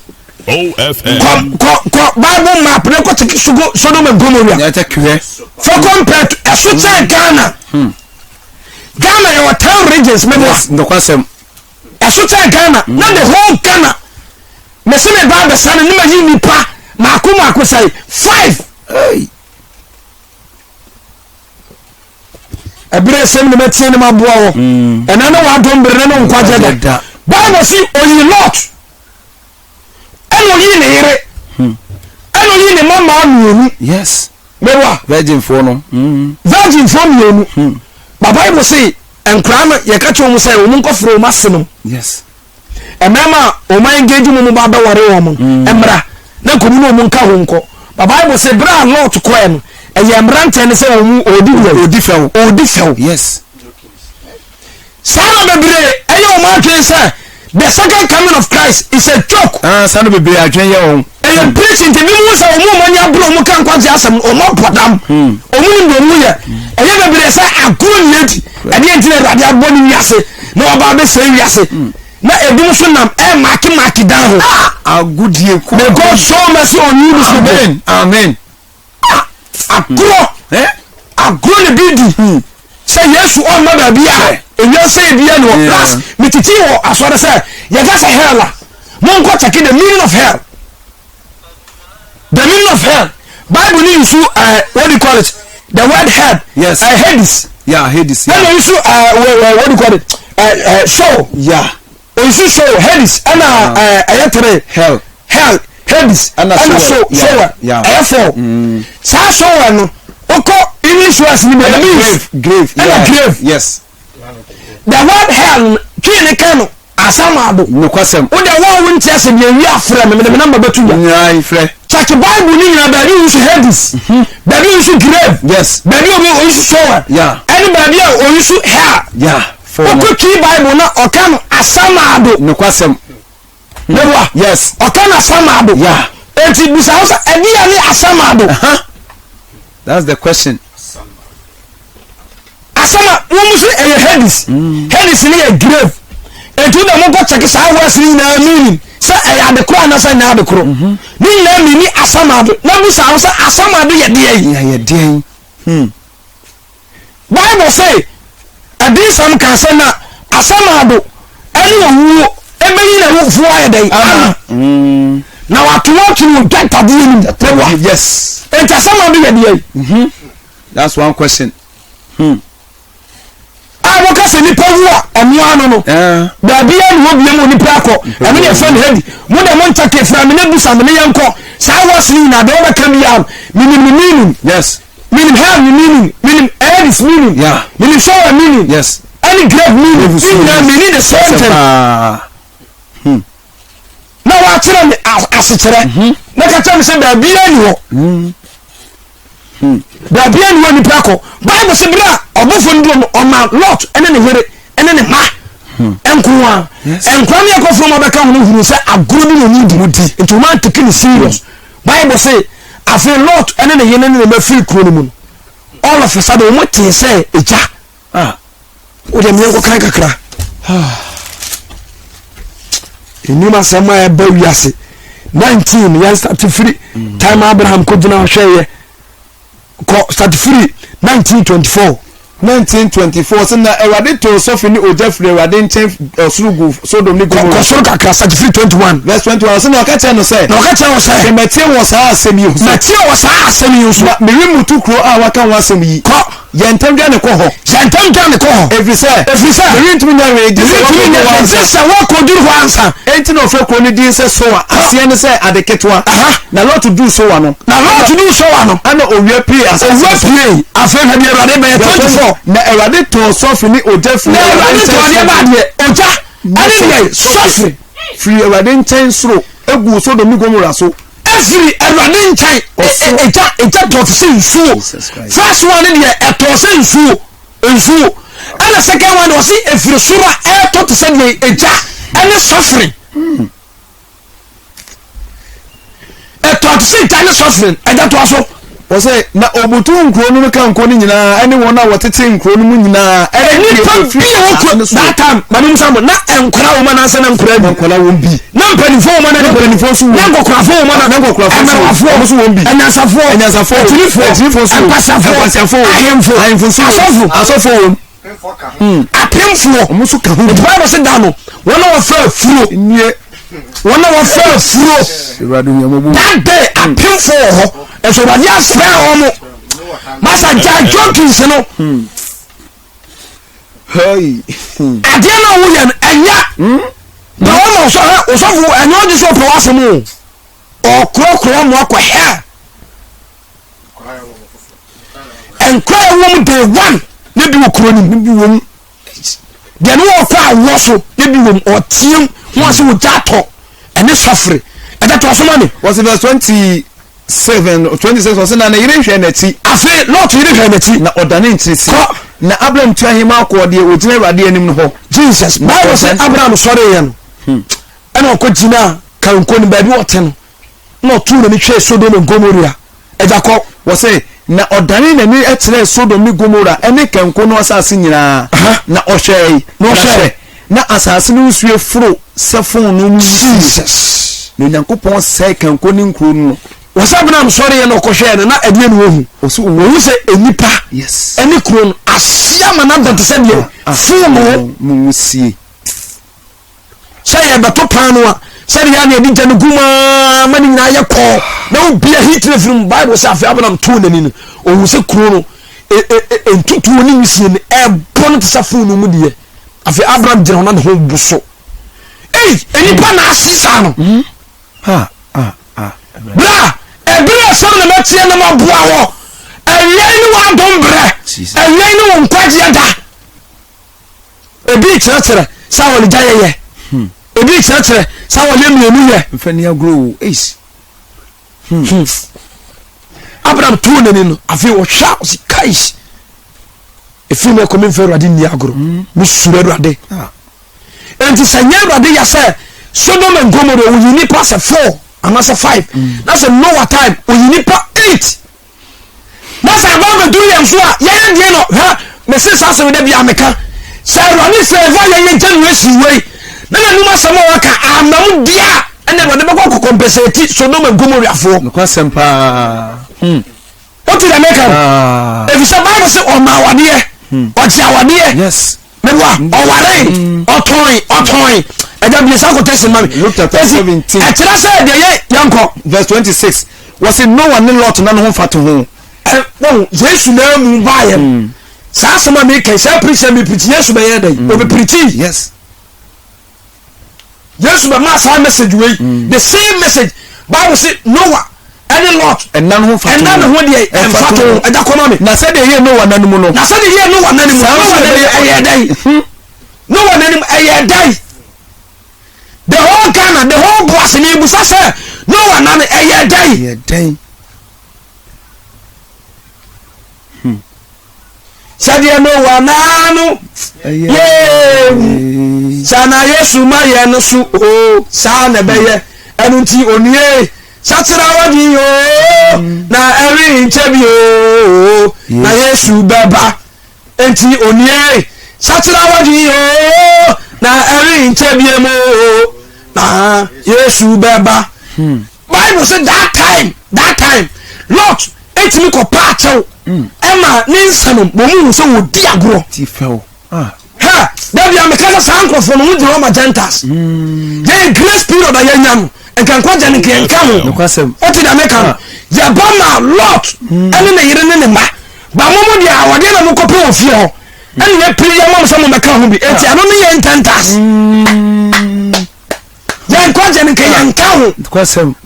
OFM. Kɔ kɔ kɔ Bible map ne kɔ kyeke Sodom and Gomorrah. Yɛ kyɛ kewɛ. For compare to ɛso kyɛn Ghana. Hmm. Ghana yɛ wɔ ten regions mɛ Yes, nɔkwasɛm. Ɛso kyɛn Ghana. Hmm. Na the whole Ghana. Mese me ba abɛsa no ne ma yi nipa mako mako sɛe five. Hey. Ɛberɛ sɛm ne mɛteɛ ne maboa wɔ. Hmm. Ɛnɛ ne w'adom bere ne ne nkwagye da. Bible si oyi Lot. Ɛna oyii ne yere. Hmm. Ɛna oyii ne mma mmaa mmienu. Yes. Mɛwa. Virginfoɔ no. Mm. Virginfoɔ mmienu. Hmm. Ba Bible se nkoraa no yɛka kyerɛ wɔn sɛ wɔn nkɔforo wɔn ase no. Yes. Mmarima a wɔn engage mu ba bɛware wɔn no hmm. mmra na nkɔmu ne wɔn nka ho nkɔ. Ba Bible se bere a Lot kɔɛ no ɛyɛ mmeranteɛ no sɛ wɔn ɔdi deɛ. Ɔdi fɛw. Ɔdi fɛw. Yes. Saa na bebree ɛyɛ wɔn adwene sɛ the second coming of Christ is a joke. Ah, saa na bebree adwene yɛ wɔn. Ɛyɛ preaching nti bi mu sɛ wɔn a wɔn ani abere wɔn ka nkwagye asɛm wɔn abɔ dam. Hmm. Wɔn nim deɛ wɔn yɛ. Ɛyɛ bebree sɛ agorɔ ni adi. Ɛdeɛ nti na Awurade abɔ ne wiase na waba abɛsɛe wiase. Hmm. Na ebinom nso nam ɛɛmaake maake dan ho. Ah, agodie ko. May God show mercy on you this people. Amen. Amen. Ah, agorɔ. Eh? Agorɔ na bi di. Hmm. Sɛ Yesu ɔmma baabi a ewiase yɛ bia ni hɔ. Last metete wɔ asɔre sɛ yɛka sɛ hell a monkɔ check the meaning of hell. The meaning of hell. Bible ni nsu uh, what do you call it? The word hell. Yes. Hades. Yeah, Hades. Ɛna Yeah. nsu uh, what do you call it? Soul. Yeah. Nsu soul Hades ɛna ɛyɛ tere. Hell. Hell Hades Ɛna ɛna Sheol. soul Yeah, Sheol yeah. ɛyɛ four. Saa Sheol no wokɔ. English words ni bɛ means grave ɛna grave. Yes. The word hell twi ne ka no asamado. Nokwasɛm. Wo deɛ wɔn a wonte ase deɛ wi afrɛ me mede me namba bɛto dwa. Nyae frɛ. Check Bible ne nyinaa baabi a oyi so Hades. Baabi a oyi so grave. Yes. Baabi a oyi so Sower. Yeah. Ɛne baabi a oyi so hell. Yeah. Wokɔ twi Bible na ɔka no asamado. Nokwasɛm. Meboa. Yes. Ɔka no asamado. Yeah. Enti bisa wo sɛ ɛdeɛ ne asamado. Uh-huh. That's the question. Asɛm a wɔn mu sɛ ɛyɛ Hades. Hades ne yɛ grave. Enti wo dɛ mo nkɔ kyɛke saa words ne nyinaa meaning sɛ ɛyɛ ade koro anaasɛ ɛnyɛ ade koro. Ne nyinaa meani asamado. Na bisa wo sɛ asamado yɛ deɛ yi. Yɛ deɛ yi. Bible se, Adiyisɛm kaa sɛ na asamando ne owuo bɛyi n'awufoɔ ayɛ dɛn? Ama. Na wato wɔn atwene wɔ dwa ntadeɛ no mu. Meboa. Yes. Enti asamando yɛ deɛ yi? That's one question. A wɔka sɛ nipa wu a ɔno ano no. Baabi a ne hɔ bia mu nipa akɔ. Ɛno ne ɛfɛ ne hadi. Mo deɛ mo nkyɛke fra me ne busa me ne yɛnkɔ. Saa wɔsi ne nyinaa deɛ wɔbɛka biara no menim ne meaning. Yes. Menim hell ne meaning, menim Hades meaning, yeah. menim Sheol meaning, yes. ɛne grave meaning, ne nyinaa meaning the same thing. Na wakyerɛ me asekyerɛ, na ka kyerɛ me sɛ baabiara ni hɔ. Baabiara ni hɔ nipa kɔ. Bible sɛ bere a ɔbɔfo no duro no, ɔma Lot ne ne yere ne ne mma nko a. Nkwa ne ɛkɔfoɔ ma bɛka ho no hunu sɛ agorɔ bi na ɔmu di. Nti wɔn anteke ne serious. Bible se, Afei Lot ne ne yere ne ne mma firii kuro no mu no, all of a sudden wɔn tee sɛ egya. Ah. Wo deɛ meɛnkɔ kan kakra. Enim asɛm a ɛba wiase. 19 yɛn start firi time Abraham kɔgyina hwɛeɛ. Kɔ start firi 1924. 1924 sɛ na Awurade too sɔfe ne ogya firi Awurade nkyɛn ɔsoro gu Sodom ne Gomora. Kɔ soro kakra start firi 21. Verse 21 sɛ na ɔka kyerɛ no sɛ. Na ɔka kyerɛ no sɛ. Hwɛ matie wɔ saa asɛm yi so. Matie wɔ saa asɛm yi so. Na meremmutu kuro a waka ho asɛm yi. Kɔ. Yɛ ntɛm dwane kɔ hɔ. Yɛ ntɛm dwane kɔ hɔ. Ɛfiri sɛ. Ɛfiri sɛ. Merentumi nyɛ hwee gye sɛ Merentumi woakɔduru nyɛ hɔ hwee ansa. gye sɛ woakɔduru hɔ ansa. Enti na ɔfrɛ kuro no din sɛ Soar, aseɛ ne sɛ ade ketewa. Na Lot duruu Soar no. Na Lot duruu Soar no. Ɛnna owia puee asase Owia no so. puee. Afei hwɛ deɛ Awurade bɛyɛ. 24. Na Awurade tɔɔ sɔfe ne ogya firii Na Awurade Awurade nkyɛn tɔɔ deɛ soro. ba adeɛ, ogya ɛne deɛ sɔfe. Firii Awurade nkyɛn soro guu Sodom ne Gomora so. Ɛfiri Awurade nkyɛn, egya, egya tɔɔ te sɛ nsuo. First one ne deɛ ɛtɔɔ sɛ nsuo, nsuo. Ɛna second one deɛ ɔse ɛfiri soro a ɛretɔ te sɛ deɛ egya ɛne sɔfere. Ɛtɔɔ te sɛ egya ne sɔfere. Ɛgya toa so. Wɔsɛ na obutu nkuro no kanko no nyinaa ɛne wɔn a wɔtete nkuro no mu nyinaa ɛne deɛ Nnipa wɔfiri bi a asase wɔkɔ no so. that time maame musa mo na nkwadaa wɔ mu anaasɛ na nkwadaa bi Nkwadaa wɔm bi. na mpanimfoɔ wɔ mu anaa Na mpanimfoɔ nso wɔ mu. na nkɔkorafoɔ wɔ mu anaa Na nkɔkorafoɔ nso wɔ mu. mmerewafoɔ Wɔn nso wɔ mu bi. anyansafoɔ Anyansafoɔ wɔ mu. akyirifoɔ Akyirifoɔ nso wɔ mu. nkwaseafoɔ Nkwaseafoɔ wɔ mu. ahemfo Ahemfo nso wɔ mu. asɔfo Asɔfoɔ wɔ mu. Apemfoɔ. Wɔn nso ka ho bi. Nti Bible se da no wɔn a wɔfɛ afuro. Nie. Wɔn a wɔfɛ afuro. Awurade hu yɛn mmɔbɔ. That day apemfoɔ wɔ hɔ. Nso Awurade asrɛ wɔn. Masa gya jokins no. Hey. Adeɛ no a woyɛ no ɛnyɛ. Na wɔn ma ɔsɔfo ɛnyɛ ɔgye sɛ ɔpɛ w'asɛm o. Ɔkorɔkorɔ mo akɔ hell. Nkwa a ɛwɔ mu day one ne bi wɔ kuro no mu. Bi wɔ mu. Deɛ ne wɔkɔ awoɔ so ne bi wɔ mu ɔteam ho ase wɔ gya atɔ ɛne sɔfere ɛgya to aso ma me. Wɔsi verse 27 26 wɔsi na ne yere hwɛ n'akyi. Afei Lot yere hwɛ n'akyi. Na ɔdane nkyiri si. Kɔ. Na Abraham tua hema kɔɔ deɛ ɔgyina Awurade anim no hɔ. Jesus Bible sɛ Abraham sɔreeɛ no ɛna ɔkɔ gyinaa kanko no baabi ɔte no na ɔtoo n'ani hwɛɛ Sodom and Gomorrah. Agya kɔ. Wɔse, na ɔdanee n'ani kyerɛɛ Sodom ne Gomora ne kanko no asase nyinaa, na ɔhwɛe, Na na ɔhwɛe. hwɛ, na asase no nsuo foro sɛ fononoo mu wisie. Jesus. Na Onyankopɔn sɛee kanko ne nkuro no. Wɔsɛ Abraham sɔreeɛ na ɔkɔhwɛɛ no, na ɛdeɛn na wahu? Ɔse ɔhu. Wahu sɛ nnipa Yes. ne kuro no ahye ama no ada te sɛ deɛ fononoo. Mu wusie. Sɛ yɛbɛto paano a, sɛdeɛ a na yɛde gya no gu mu ara ma ne nyinaa yɛ kɔɔ na wobia Hitler firi mu. Bible sɛ afei Abraham too n'ani no, ɔhu sɛ kuro no e, e, e, ntutuo ne wisie no ɛbɔ no te sɛ fononoo mu deɛ. Afei Abraham gyina hɔ na ne ho bu so. Ei, nnipa na ahye saa no. Ha, ah, ah. Bra, ɛberɛ a sɛm na mɛteɛ na maboa wɔ. Awia yi ne w'adom berɛ. Awia yi ne wo nkwagyeɛ da. Ebi kyerɛkyerɛ sɛ awɔlegya yɛyɛ. Hmm. Ebi kyerɛkyerɛ sɛ awɔle mmienu yɛ. Mfani agorɔ o. Eish. Hmm. hmm. Abraham too n'ani no afei ɔhwɛ a ɔsi kais. Efiri mi ɛkɔ mi nfɛ awurade nni agorɔ. Hmm. Mi suro awurade. Ah. Enti sɛ nyɛ awurade yɛ sɛ Sodom and Gomorrah oyi nipa sɛ four anaasɛ five mm. na sɛ Noah time oyi nipa eight na sɛ aba abɛduru yɛn so a yɛyɛ deɛ no hwɛ mese saa asɛm da bia meka sɛ awurade sɛ ɛfa yɛyɛ generation wei na n'anom asɛm a waka amam deɛ a ɛna awurade bɛkɔ akɔkɔmpɛsɛti Sodom and Gomorrah foɔ. Nokwasɛm paa. Hmm. Wote deɛ meka no? Ah. Efisɛ Bible sɛ ɔma awadeɛ, hmm. ɔgye awadeɛ. Yes. Meboa, ɔwaree, mm. ɔtɔn, ɔtɔn. Ɛgya bie saa quotation ma mi. Luke chapter 17. Ɛkyerɛ sɛ deɛ yɛ yɛnkɔ. Verse 26. Wɔsi Noah ne Lot na ne ho mfa to ho. Ɛ wɔn Yesu na emu baayɛ no. Mm. Saa asɛm a mi kɛn saa pirikyi a mi pirikyi Yesu bɛyɛ dɛ. Mm. Obi pirikyi. Yes. Yesu bɛ maa saa message wei. Mm. The same message. Bible say Noah ɛne Lot. Ɛna ne ho fa to ɛna ne ho deɛ ɛnfa to ho ɛda kɔma mi. Na sɛdeɛ ɛyɛ Noah nna no mu no. Na sɛdeɛ ɛyɛ Noah nna no mu. Noah nna no ɛyɛ dɛn? Hmm. Noah nna no mu ɛyɛ dɛn? The whole Ghana, the whole Boase ni ebusa sɛ Noah nna no ɛyɛ dɛn? Ɛyɛ dɛn? Hmm. Sɛdeɛ Noa naa no yɛɛwu saa na Yesu ma yɛn no so oo saa na ɛbɛyɛ ɛno nti onie sakyera wadwen oo na ɛrenkyɛ bi oo na Yesu bɛba nti onie sakyera wadwen oo na ɛrenkyɛ bi mu oo na Yesu bɛba hmm. Bible sɛ that time that time Lot etumi kɔ pa akyɛw mm. ɛma ne nsa no wɔn mu sɛ wɔdi agorɔ. Ti fɛw. Ah. Ha dabi a meka sɛ saa nkurɔfoɔ no wɔn gyina hɔ ma Gentiles. Mm. Yɛyɛ grace period a yɛnya no nka nkwagya no nka yɛnka ho. Wote deɛ meka no ah. yɛba ma Lot mm. ɛne ne yere ne ne mma ba mo mo deɛ awadeɛ na mokɔpɛ wɔ fie hɔ ɛne yɛpere yɛ ma mo sɛ mobɛka ho bi enti ɛno ne yɛ Gentiles. Yɛn nkwagye no nka yɛnka ho.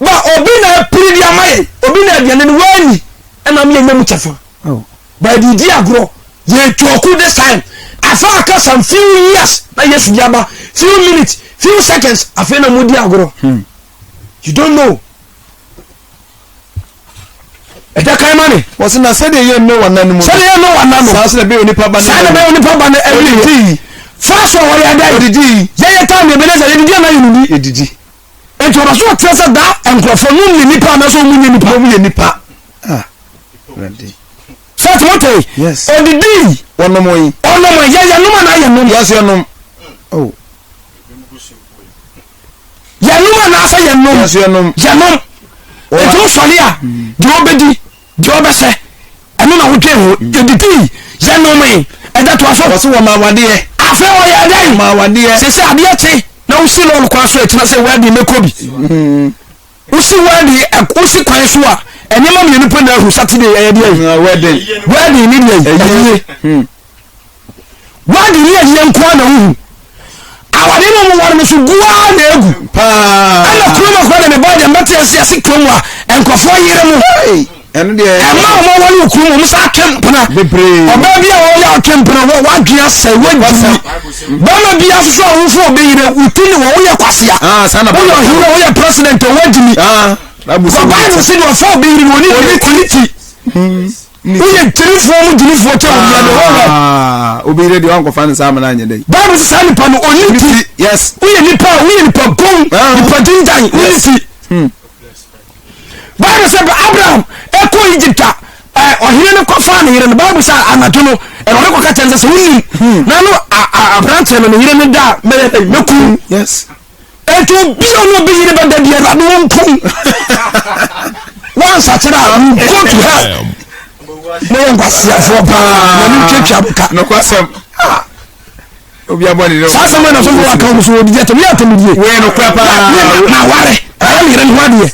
Ba obi na apiri de ama yɛn, obi na aduane no wani ɛna ama yɛnya mu kyɛfa. Oh. Ba yɛde di agorɔ, yɛtu this time. Afa aka some few years na Yesu di aba, few minutes, few seconds, afei na mo di agorɔ. Hmm. You don't know. Ɛgya kan ma ne. Wɔsi na sɛdeɛ yɛ Noa nna no mu. Sɛdeɛ yɛ Noa nna no. Saa nso na ɛbɛyɛ onipa ba no. Saa na ɛbɛyɛ onipa ba no awieɛ. Fa so a wɔyɛ dɛn? Wɔdidi. Yɛyɛ time Ebenezer yɛdidi anaa yɛnidi? Yɛdidi. Nti ɔbɛ so ɔkyerɛ sɛ daa nkurɔfoɔ no yɛ nipa anaasɛ wɔn nyɛ nipa? Wɔn yɛ nipa. Ah, Awurade. Sɛ Timothy. Yes. Odidi. Wɔnom yi. Ɔnom yi yɛ yɛnom anaa yɛnom? Yɛn nso yɛnom. Oh. Yɛnom anaasɛ yɛnom? Yɛnom. Yɛnom. Nti wosɔre a deɛ wobɛdi deɛ wobɛsɛ ɛno na wodwen ho yɛdidii yɛnomee ɛda toa so. Wɔse wɔma awadeɛ. Afei wɔyɛ dɛn? Wɔma awadeɛ. Sese adeɛ kye na wosi lɔɔre kwan so ɛkyina sɛ wedding mɛkɔ bi. Mm. Wosi wedding wosi kwan so a nneɛma mmienu pɛ na ahu Saturday ɛyɛ deɛ yi. Wedding. Wedding ne deɛ yi. Ɛyie. Wadi ne ayie nko ara na wohu. Awade no ɔmo ware no so gu ara na egu. Paa. Ɛna kurom akora de me ba deɛ mbɛte ase ase kurom a nkurɔfoɔ yere mo. Ɛno deɛ. Ɛma ɔmo aware wɔ kurom ɔmo sa atwe mpena. Bebree. Ɔbaa bi a ɔyɛ atwe mpena wɔ wadwe asɛe wagyi. Bɛrima bi asoso a wofo obi yere wuti ne wɔ woyɛ kwasea. Ah, saa na Woyɛ ɔhene woyɛ president wagyi mi. Ah, Bible sɛ deɛ ɔfa obi yere no ɔni ti. Woyɛ gyimifoɔ mu gyimifoɔ kyɛ obiara the whole world. Ah, obi yere deɛ wankɔfa ne saa amena anyɛ dɛ. Bible sɛ saa nipa no ɔnni ti. Yes. Woyɛ nipa a woyɛ nipa gon, ah. nipa gyingyan, wonni ti. Hmm. Bible sɛ Abraham ɛkɔ Egypt a ɔhene no kɔfaa ne yere no Bible sɛ anadwo no Awurade kɔka kyerɛ no sɛ sɛ wonim hmm. na no aberanteɛ no ne yere no da a mɛyɛ dɛn mɛkum. Yes. Enti obi a ɔne obi yere bɛda bi awurade wo nkum wansakyera a you go to hell moyɛ nkwaseafoɔ paa na ne ntwatwa mo ka nokwasɛm ah. obi abɔ ne saa asɛm na sɔfo waka wɔn so wɔdidi atɛm yɛ atɛm die wei no kora paa na ware ɛyɛ ne yere ne ho adeɛ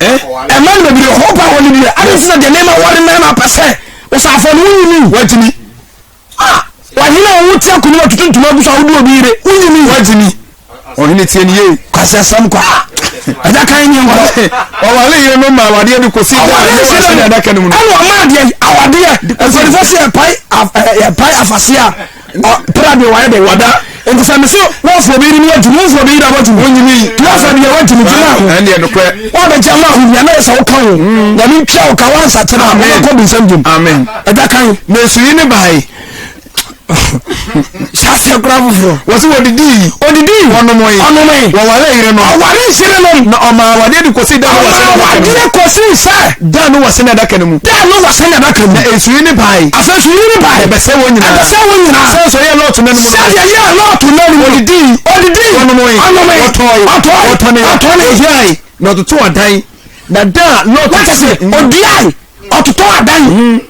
ɛma no bebree hɔ pa wɔ ne deɛ ade nti sɛ deɛ nneɛma ware na na apɛ sɛ wosafo no wonyini wagyimi Ah! Ɔhene a ɔwo te akonnwa mu atutu ntoma agu so a wode obi yere, wonyi ni. Wagye ni. Ɔhene tie ni yie. Kwasi asɛm kwa. Ɛda kan ne nkɔ. Ɔware yere no ma awadeɛ de kɔsi da a Noa sɛne adaka no mu no. Ɛna ɔma adeɛ awadeɛ mpanimfoɔ sɛ yɛpae yɛpae afase a pra deɛ wayɛ de wada. Nti sɛ mese wɔmfoɔ bi yere no wagyimi womfoɔ bi yere a wagyimi wonyimi wɔmfoɔ bi yɛ wagyimi gyina ho ɛndeɛ nokorɛ wɔabɛgye ama ho bia na yɛ sɛ woka ho nyame ntua wo ka woansakyera a wobɛkɔ bonsam gyem. Amen. Ɛda kan. Na nsuyi ne bae. Hyɛ aseɛ koraa foforɔ. Wɔsi wɔdidii. Odidii. Wɔnomee. Ɔnomee. Wɔwaree yerenom. Ɔwaree yerenom. Na ɔmaa awadeɛ de kɔsii da no wɔsɛne Ɔmaa adaka no mu. awadeɛ kɔsii sɛ. Da no wɔsɛne adaka no mu. Da no wɔsɛne adaka mu. Na nsuyiri no bae. Afei nsuyiri no bae. Ɛbɛsɛe wɔn nyinaa. Ɛbɛsɛe wɔn nyinaa. Sɛ nso ɛyɛɛ Lot nna no mu no. Sɛdeɛ ɛyɛɛ Lot nna no mu no. Ɔdidii. Ɔdidii. Wɔnomee. Ɔnomee. Wɔtɔe. Ɔtɔe. Wɔtɔnee. Ɔtɔnee. Ɔduae. Na ɔtotoo adan. Na da a Lot. Wate ase? Ɔduae. Ɔtotoo adan.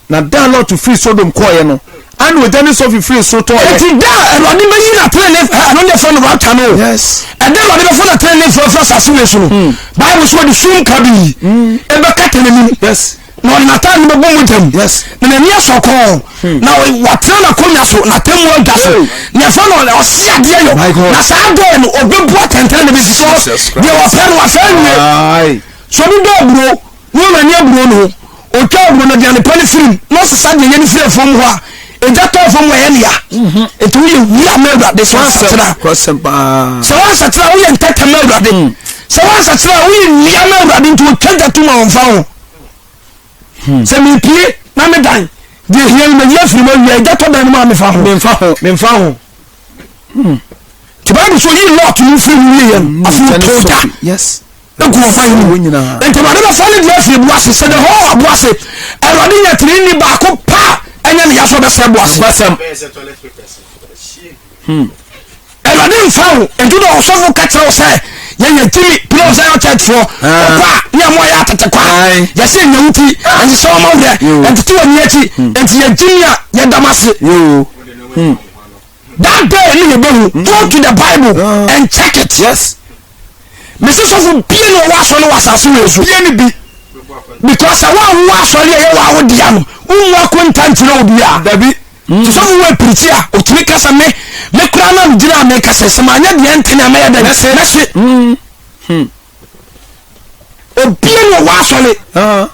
Na da a Lot firii Sodom kɔeɛ no, ana ogya ne sɔfe firii soro tɔeɛ. Enti da a Awurade bɛyi n'ateneneefoɔ, ɛno ne yɛfrɛ no rapture no o. Yes. Ɛda a Awurade bɛfa n'ateneneefoɔ afiri asase wei so no, hmm. Bible so ɔde sum kabii hmm. ɛbɛkata n'anim. Yes. Na ɔde n'ataade no bɛbɔ mogya mu. Yes. Na n'ani asɔ kɔɔ. Hmm. Na watena n'akonnwa so, n'atemmuo adwa so. Na yɛfrɛ no ɔse adeɛ yɔ. Na saa dɔɔ no, ɔbɛbu atɛntɛn na bɛsi so. Deɛ wɔpɛ no, wafɛ awie. So obi dɔ aburo na ɔnane aburo no ho, ɔtwa aburo no aduane pa no firi mu na ɔsesa deɛ ɛyɛ no firi afuom hɔ a, egya tɔ fam ɛyɛ ne ya. Mhm. Nti woyɛ wura ma Awurade sɛ woansakyera. Sɛ woansakyera woyɛ ntɛtɛ ma Awurade. Mm. Sɛ woansakyera woyɛ nnua ma Awurade nti ɔtwa gya to ma ɔmfa ho. Hmm. Sɛ mepie na medan deɛ hia no mayi afiri mu awia egya tɔ dan no mu a mefa ho. Memfa ho. Memfa ho. Hmm. Nti Bible so ɔyi Lot no firi mu wieɛ no afei ɔtoo gya. Yes. egu ɔman no mu nti awurade bɛfa ne deɛ afiri bo ase sɛ the whole abo ase awurade nya tirinni baako pa ɛnyɛ ne yaso bɛsɛ bo ase hmm. awurade mfa wo nti na ɔsɔfo ka kyerɛ wo sɛ yɛyɛ gyimi pillar of zion church foɔ ɔkɔ a ne ɛmo ayɛ atete kwa yɛsɛ nyɛ wo ti ɛnti sɛ ɔma werɛ ɛntete wɔ ni akyi nti yɛ gyimi a yɛdam ase hmm. that day ne yɛbɛhu go to the bible ah. and check it yes mesi sɔfo bie na ɔwɔ asɔre wɔ asase wei so bie ne bi because sɛ woanwo asɔre a ɛyɛ wɔ awodea no wonwu akonta nkyerɛ obiara dabi nti sɔfo wɔ apirikyi a ɔtumi kasa me me koraa na megyina a mekasa sɛ manyɛ deɛ ntene a mɛyɛ dɛn mɛse hmm. hmm. obie na ɔwɔ asɔre ah.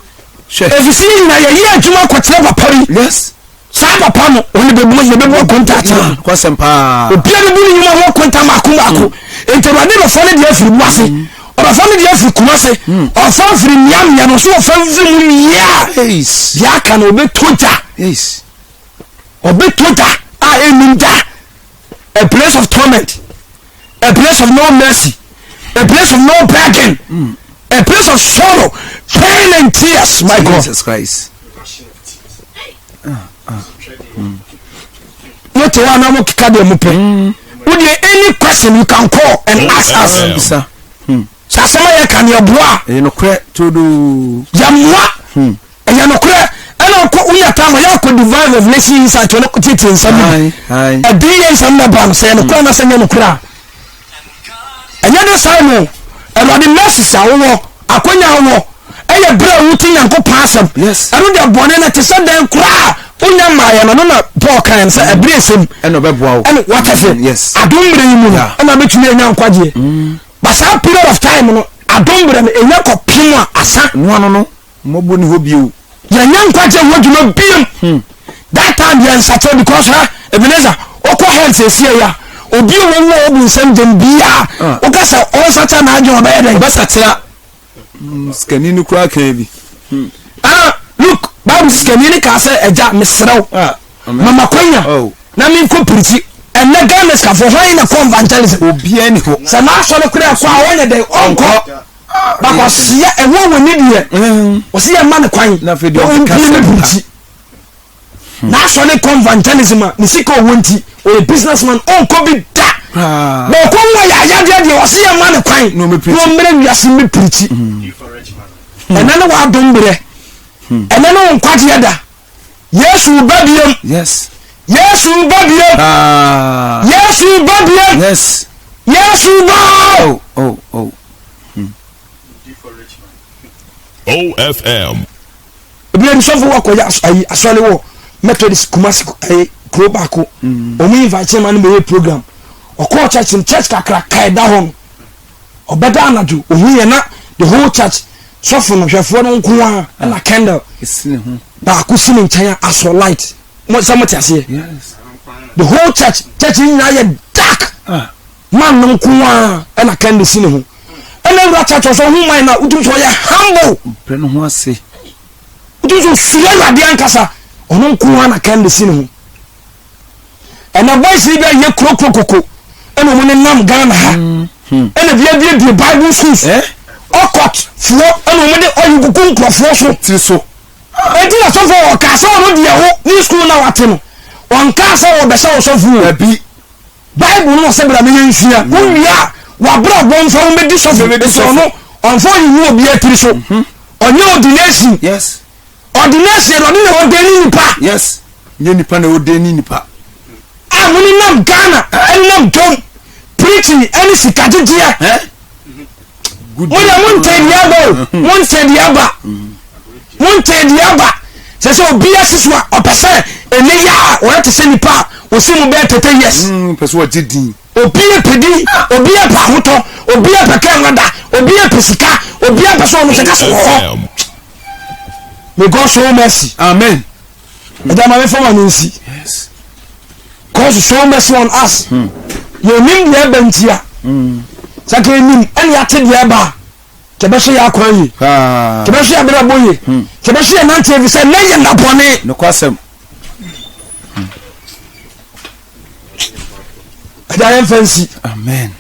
ɛfisi yɛ nyina yɛyɛ adwuma kɔkyerɛ papa bi yes Saa papa no, ɔne bɛbu yɛbɛbu akonta akyerɛ no. Nokwasɛm paa. Obiara bɛbu ne nnwuma ho akonta mmaako mmaako. Mm. Enti Awurade bɛfa ne deɛ afiri mu ase. Mm. Ɔbɛfa ne deɛ afiri kuma ase. Mm. Ɔfa mfiri mmeammea no so ɔfa mfiri mu mmea. Deɛ aka no ɔbɛtɔ gya. Ɔbɛtɔ gya a ɛnum gya. A place of torment. A place of no mercy. A place of no begging. Mm. A place of sorrow, pain and tears. My God. Jesus Christ. Mo te hɔ a na mo keka deɛ mo pɛ. Wo deɛ any question you can call and ask us. Bisa. Sɛ asɛm a yɛka no yɛboa a. Ɛyɛ nokorɛ turodoo. Yɛmmoa. Ɛyɛ nokorɛ. Ɛna ɔkɔ wonya time a yɛakɔ divine revelation insight ɔno tietie nsɛm no bi. Ɛdin yɛ nsɛm na ba no sɛ ɛyɛ nokorɛ anaasɛ ɛnyɛ nokorɛ a. Ɛnyɛ ne saa no Awurade mercies a wowɔ akwanya a wowɔ ɛyɛ berɛ a wote Nyankopɔn asɛm ɛno deɛ bɔne no te sɛ dɛn koraa wonya mmaeɛ no no na Paul kae no sɛ mm. ɛberɛ ɛsɛm ɛna ɔbɛboa wo ɛne wata sɛ mm, adom mmerɛ yi mu no ɛna bɛtumi anya nkwagyeɛ mm. but saa period of time no adom mmerɛ no ɛnya kɔpem a asa noa no no Mmɔbɔ nni hɔ bio. Yɛnyɛ nkwagye ho adwuma biom. Hmm. That time yɛn nsakyɛ because ha Ebenezer okɔ hell sɛsie ya obi a wɔwu a ɔbu nsɛm gyem biaa ah. woka sɛ ɔnsakyɛ n'adwene ɔbɛyɛ dɛn ɔbɛsakyera hmm, sikani no koraa kan bi hmm. ah look bible sikani no kaa sɛ agya mesrɛ wo ah, mama kwanya oh. na menkɔ pirikyi ɛnɛ Ghana sikafo hwan na kɔ evangelism obiara ni hɔ sɛ n'asɔre koraa kɔ a wɔnyɛ dɛn ɔnkɔ Bakwasia ɛwɔ wɔ ne deɛ ɔsi yɛ ma ne kwan na ɔmpie ne pirikyi n'asɔ ne kɔ evangelism a ne sika ɔwɔ nti ɔyɛ business man ɔnkɔ bi da na ɔkɔ mu ɔyɛ ayadeɛ deɛ ɔsi yɛ ma ne kwan na ɔmmerɛ wiase mmɛ pirikyi ɛnɛ ne w'adom berɛ ɛnɛ ne wo nkwagyeɛ da Yesu ba biam yes Yesu ba biam ah. Yesu ba biam yes Yesu ba oh oh oh hmm. OFM ebi ɛdi sɔfo wakɔ yɛ ayi asɔre wɔ Methodist Kumasi ayi kuro baako wɔn mm. invite ma no bɛyɛ program ɔkɔɔ church church kakra ka ɛda hɔ no. Ɔbɛda anadwo ohun yɛ na the whole church sɔfo no hwɛfoɔ no nko ara ɛna candle baako si ne nkyɛn a asɔ light mo sɛ mo te aseɛ the whole church church nyinaa yɛ dark ah. man no nko ara ɛna candle si ne ho ɛna wura church ɔsɔ ho man na wotum sɛ ɔyɛ humble brɛ ne ho ase wotum sɛ osuro awurade ankasa ɔno nko ara na candle si ne ho. Ɛna boys yi bi ayɛ kurokuro koko ɛna wɔn nenam Ghana ha mm, hmm. ɛna bi abiebie Bible schools eh? ɔkɔt foɔ ɛna wɔn de ɔyɛ kuku nkurɔfoɔ so. Tiri so. Eti na sɔfo ɔka sɛ ɔno deɛ wo ne school na wate no ɔnka sɛ ɔbɛhyɛ wo sɔfo o. Dabi. Bible no ɔsɛ bra me yɛ nsua mm. wowie a wabrɛ bɔ mfa wo mɛdi sɔfo nti ɔno ɔmfa ɔyɛ ngu obiara tiri so mhm. ɔnyɛ ordination. Yes. Ordination ɔno na ɔdɛni nipa. Yes. Nyɛ nipa na ɔdɛni nipa. A mo ne nam Ghana ɛnam dwom preaching ɛne sika gyegyeɛ. Mo deɛ mo ntɛ deɛ aba o mo ntɛ deɛ aba mo ntɛ deɛ aba sɛ sɛ obi asi so a ɔpɛ sɛ ɛnɛ yɛ a ɔyɛ te sɛ nipa a ɔsi mu bɛyɛ tete years. Mm, pɛ sɛ ɔgye din. Obi yɛ pɛ din, obi yɛ pɛ ahotɔ, obi yɛ pɛ kɛn wada, obi yɛ pɛ sika, obi yɛ pɛ sɛ ɔno sɛ kasa wɔ hɔ. May God show mercy. Amen. Ɛda ma me fama no nsi. Yes. God show mercy on us. Hmm. Yɛnim deɛ ɛba ntia. Hmm. Sɛ ka yɛnim ɛne yɛate deɛ ɛba a, kɛbɛhwɛ yɛ akwan yie. Kɛbɛhwɛ yɛ abrabɔ yie. Hmm. Kɛbɛhwɛ yɛ nante efi sɛ nɛ yɛ nna bɔne. Nokwasɛm. Ɛda yɛn fɛ nsi. Amen.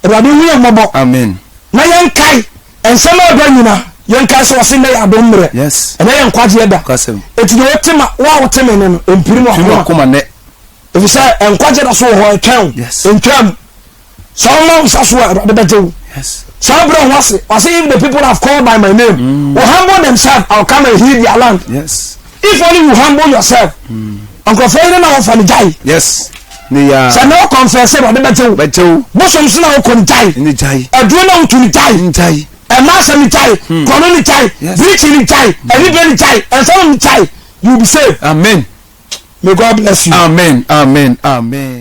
Awurade hu yɛn mmɔbɔ. Amen. Na yɛnkae nsɛm a ɛba nyina yɛnkae sɛ ɔse nnɛ yɛ adom mmerɛ. Yes. Ɛnɛ yɛ nkwagyeɛ da. Nokwasɛm. Enti deɛ wote ma wo a wote me nne no mpirim Pirim wakoma. wakoma nnɛ. Ɛfiri sɛ nkwagyeɛ da so wɔ hɔ ɛtwɛn wo. Yes. Ɛntwaa mu. Sɛ woma wo nsa so a Awurade bɛgye wo. Yes. Sɛ wobrɛ wo ho ase, ɔse if the people have called by my name mm. will humble themselves, I will come and heal their land. Yes. If only you humble yourself. Mm. Nkurɔfoɔ yere na wɔfa no gyae. Yes. Ne ya. Sɛ na wokɔnfɛ sɛ Awurade bɛgye wo. Bɛgye wo. Bosom so na wokɔ no gyae. Ne gyae. Aduro na wotu no gyae. Gyae. Ɛma asɛm no gyae. Mm. Kɔno no gyae. Yes. Birikyi no gyae. Anibere no gyae. Ɛnsɛm no gyae. You will be saved. Amen. May God bless you. Amen. Amen. Amen.